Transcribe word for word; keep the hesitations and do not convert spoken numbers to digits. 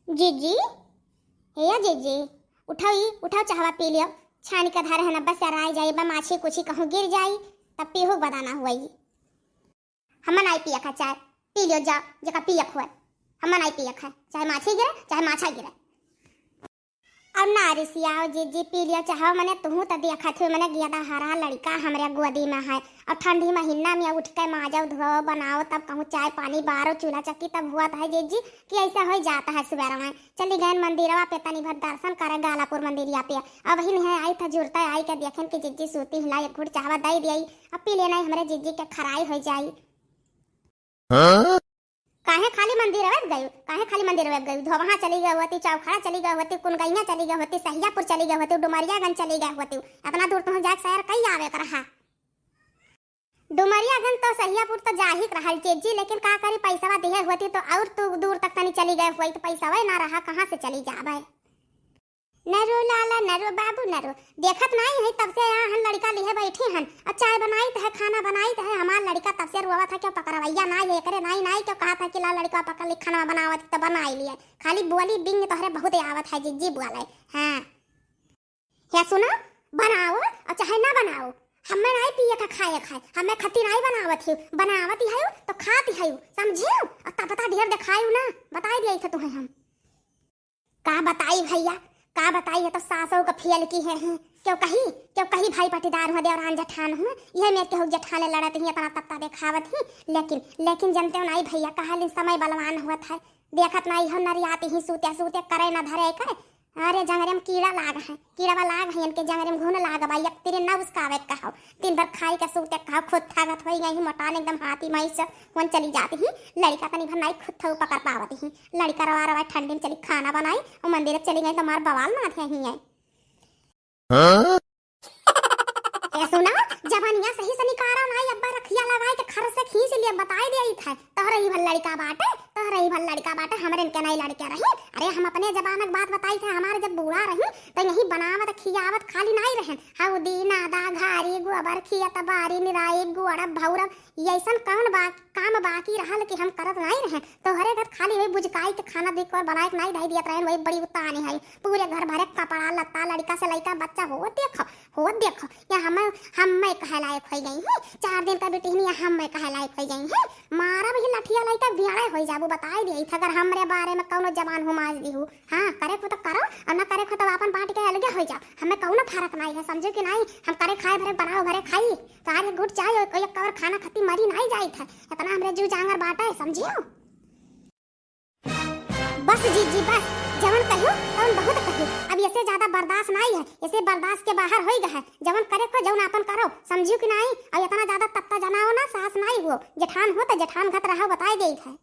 जीजी, हे जीजी, उठाओ ई, उठाओ, चाहवा पी लियो। छानी का धार है ना, बस यार, आई जाई बा, माछी कुछी कहूँ गिर जाई, तब पीहू बदाना हुआ ई। हम नाई पिया खा चाय, पी लियो जा, जेका पियक हुआ। हम नाई पिया खा, चाहे माछी गिरे, चाहे माछा गिरे। अब ना रिसियाओ जीजी, पी लियो चाहो, मने तुहू त देखत हो, मने गेदा हरा लड़का हमरे गोदी में है। और ठंडी महीना में उठ के माजो धोओ, बनाओ, तब कहूँ चाय पानी, बारो चूल्हा चक्की, तब हुआ है जीजी कि ऐसा हो जाता है। सुबह में चली गए मंदिरवा पे, तनी भर दर्शन करे गालापुर मंदिरिया पे। अब ही नहीं आई था जुरता, आई के देखें कि जीजी सूती हिला, एक घूट चाहवा दे दिया। अब पी लेना, हमरे जीजी के खराई हो जाई। हाँ? काहे खाली मंदिरवे गयू? काहे खाली मंदिरवे गयू? धोबहा चली गए होती, चौखड़ा चली गए होती, कुनगैया चली गए होती, सहियापुर चली गए होती, डुमरियागंज चली गए होती। इतना दूर तुम जाके सैर कई आवे कर रहा। डुमरियागंज तो सहियापुर तो जाहिक रहल जीजी, लेकिन का करी, पैसवा दिहे होती तो और तू दूर तक तनी चली गए होती, तो पैसवे ना रहा, कहाँ से चली जावे? नरो लाला नरो बाबू नरो, देखत नाई है तब से यहाँ हम लड़का लिहे बैठी हन, और चाय बनाइत है, खाना बनाइत है, हमार लड़का तब से रोवत है, क्यों पकड़वैया नाई है, एकरे नाई नाई क्यों कहत है कि ला लड़का पकड़ ली, खाना बनावत तो बनाई लिए, खाली बोली बिंग तोहरे बहुत आवत है जीजी बोले। हाँ, या सुना, बनाओ और चाहे ना बनाओ, हमें नाई पिए का खाए खाए, हमें खती नाई बनावत ही, बनावत ही है तो खाती है, समझियो? और तब पता ढेर दिखायू ना, बताई दिया था तुम्हें हम। का बताई भैया, का बताई, है तो सासो का फेल की है, हैं? क्यों कही, क्यों कही भाई पटीदार हुआ, देवरान जेठान हुआ, यह मेरे केहू जेठान ले लड़त ही, इतना तत्ता देखावत ही, लेकिन, लेकिन जनते हो नाई भैया, कहा दिन समय बलवान हुआ था, देखत नाई हो नरियाती ही सूते सूते करे न धरे करे। अरे जंगरे में कीड़ा लाग है, कीड़वा लाग है, इनके जंगरे में घुन लाग बा, एक तेरे ना उसका आवे कहो, दिन भर खाई का सूते कहो, खुद थागत होई गई ही, मोटान एकदम हाथी माई से कौन चली जाती ही, लड़का तनी भर नाई खुद थऊ पकड़ पावत ही। लड़का रवा रवा ठंडी में चली खाना बनाई और मंदिर चली गई, तुम्हार बवाल ना थे ही है। हाँ? ए सुना, जवानिया सही से निकारा नाई, अब्बा रखिया लगाई के खर से खींच लिया, बताई दे आई था, तोहरे ही भल लड़का बाटे, तोहरे ही भल लड़का बाटे, हमरे इनके नाई लड़के रही। अरे हम अपने जमाना के बात बताई थे, हमारे जब बूढ़ा रही तो यही बनावत खियावत खाली नाई रहन, हऊ दीना दा घारी गोबर खियत बारी निराई गुअड़ब भौरब, ये ऐसन कौन बा-, काम बाकी रहल कि हम करत नाई रहें? तोहरे घर खाली वही बुझकाई के खाना दी को बनाए के नाई धाई दियत रहें, वही बड़ी उतानी है। पूरे घर भरे कपड़ा लत्ता, लड़का से लड़का बच्चा हो देखो, हो देखो, या हम, हम मैं कहे लायक हो गई ही, चार दिन का बिटिहनी या हम मैं कहे लायक हो गई ही। मारा भी लठिया लइका बियाड़े हो जाबू, बताई दिया था, अगर हमरे बारे में कौनो जबान हुमाज दी हूँ। हाँ, करे को तो करो, और ना करे को तो अपन बांट के अलगे हो जाओ, हमें कौनो फर्क नाई है, समझो कि नाई? हम करे खाए भरे बनाओ भरे खाई, तार एक घूट चाय और एक कवर खाना खती मरी नाई जाई था, इतना हमरे जू जांगर बाटा है, समझियो? बस जीजी बस, जवन कहियो तवन बहुत कहियो, अब ऐसे ज्यादा बर्दाश्त नाई है, ऐसे बर्दाश्त के बाहर होई गए है, जवन करे को जवन आपन करो, समझियो कि नाई? और इतना ज्यादा तत्ता जनाओ ना, सास नाई हुओ, जेठान हो तो जेठान घत रहो, बताई देई है।